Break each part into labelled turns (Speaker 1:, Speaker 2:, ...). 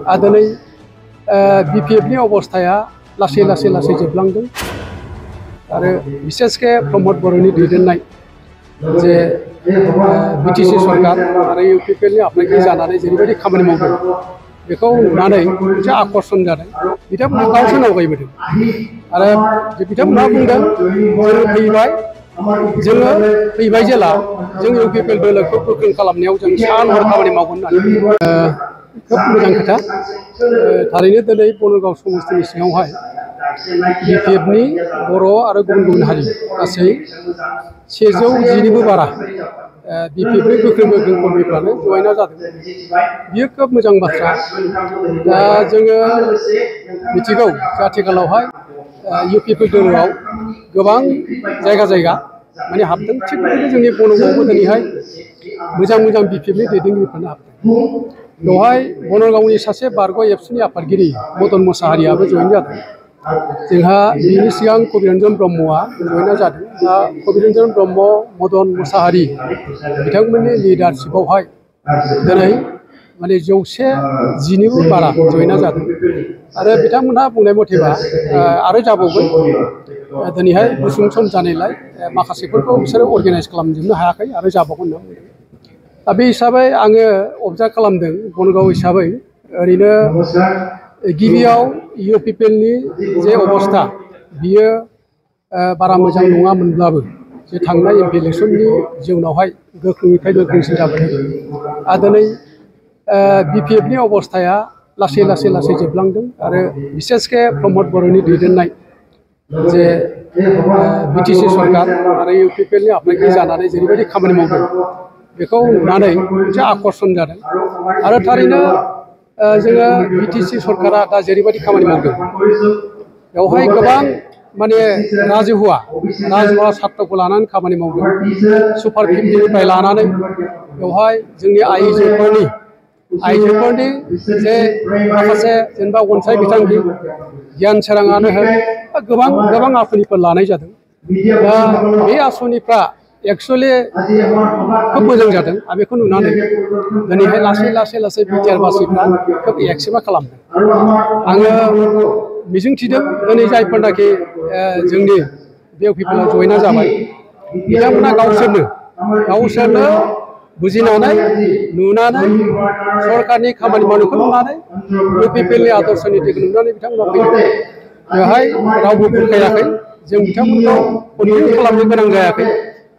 Speaker 1: दिनै बिपिएफनि अबस्थाया लासै जोबलांदों आरो बिसेसके प्रमद बर'नि दैदेननाय जे बिटिसि सरकार आरो इउपिपिएलनि आफादगिरि जानानै जेरैबायदि खामानि मावदों बेखौ नुनानै मोनसे आकर्षण जादों। बिथांमोना गावसोरनो आवगायबोदों आरो बिथांमोना बुंदों जोङो फैबाय जेला जों इउपिपिएल दोलोखौ गोख्रों खालामनायाव जों सान हर खामानि मावगोन होननानै खोब मोजां खोथा। थारैनो दिनै बनरगाव समस्तिनि सिङावहाय बिपिएफनि बर' आरो गुबुन हारि गासै 110निबो बारा बिपिएफनि गोख्रों कर्मिफ्रानो जयेन जादों। बियो खोब मोजां बाथ्रा। दा जोङो मिथिगौ आथिखालावहाय इउपिपिएल दोलोआव गोबां जायगा माने हाबदों। थिग बेबायदिनो जोंनि बनरगावआवबो दिनैहाय मोजां बिपिएफनि दैदेनगिरिफ्रानो हाबदों। बेवहाय बनरगावनि सासे बारग' एबसुनि आफादगिरि मदन मोसाहारियाबो जयेन जादों। जोंहा बिनि सिगां कबिरन्जन ब्रह्मआ जयेन जादों। दा कबिरन्जन ब्रह्म मदन मोसाहारि बिथांमोननि लिडारशिपआवहाय दिनै माने 110निबो बारा जयेन जादों आरो बिथांमोनहा बुंनाय मथेबा आरो जाबावगोन। दिनैहाय गुसुं सम जानायलाय माखासेफोरखौ बिसोरो अर्गानाइज खालामजोबनो हायाखै आरो जाबावगोन होनना बुंदों। दा बे हिसाबै आङो अबजार्भ खालामदों बनरगाव हिसाबै ओरैनो गिबियाव इउपिपिएलनि जे अबस्था बियो बारा मोजां नङामोनब्लाबो जे थांनाय एमपि इलेक्सननि उनावहाय गोख्रोंनिफ्राय गोख्रोंसिन जाबोदों आरो दिनै बिपिएफनि अबस्थाया लासै जोबलांदों आरो बिसेसके प्रमद बर'नि दैदेननाय जे बिटिसि सरकार आरो इउपिपिएलनि आफादगिरि जानानै जेरैबायदि खामानि मावदों बेखौ नुनानै मोनसे आकर्षण जादों आरो थारैनो जोङो बिटिसि सरकारा दा जेरैबायदि खामानि मावदों बेवहाय गोबां माने राजुहुवा सार्टखौ लानानै खामानि मावदों। सुपार 50निफ्राय लानानै बेवहाय जोंनि आइजोफोरनि जे माखासे जेनेबा अनसाय बिथांखि गियान सोराङानो होन गोबां आसनिफोर लानाय जादों। दा बे आसनिफ्रा एक्सुवेलि खोब मोजां जादों आरो बेखौ नुनानै दिनैहाय लासै बिटिआर बासिफ्रा खोब एक्सेप्ट खालामदों। आङो मिजिंथिदों दिनै जायफोरनाखि जोंनि इउपिपिएलआव जयेन जाबाय बिथांमोना गावसोरनो बुजिनानै नुनानै सरकारनि खामानि मावनायखौ नुनानै इउपिपिएलनि आदर्श नितिखौ नुनानै बिथांमोना फैदों। बेवहाय रावबो बुरखायाखै। जों बिथांमोनखौ कन्टिनिउ खालामनो गोनां जायाखै।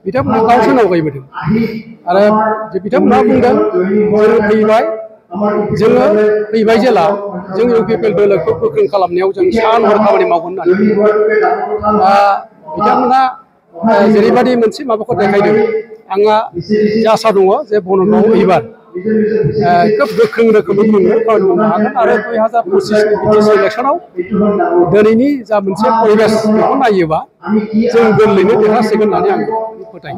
Speaker 1: बिथांमोना गावसोरनो आवगायबोदों आरो बिथांमोना बुंदों जोङो फैबाय जेला जों इउपिपिएल दोलोखौ गोख्रों खालामनायाव जों सान हर खामानि मावगोन होननानै बिथांमोना जेरैबायदि मोनसे माबाखौ देखायदों आंहा आसा दङ जे बनरगावआव एबार खोब गोख्रों रोखोमै खामानि मावनो हागोन आरो 2025नि बिटिसि इलेक्सनाव दिनैनि जा मोनसे परिबेस बेखौ नायोबा जों गोरलैयैनो देरहासिगोन होननानै आं फोथायो।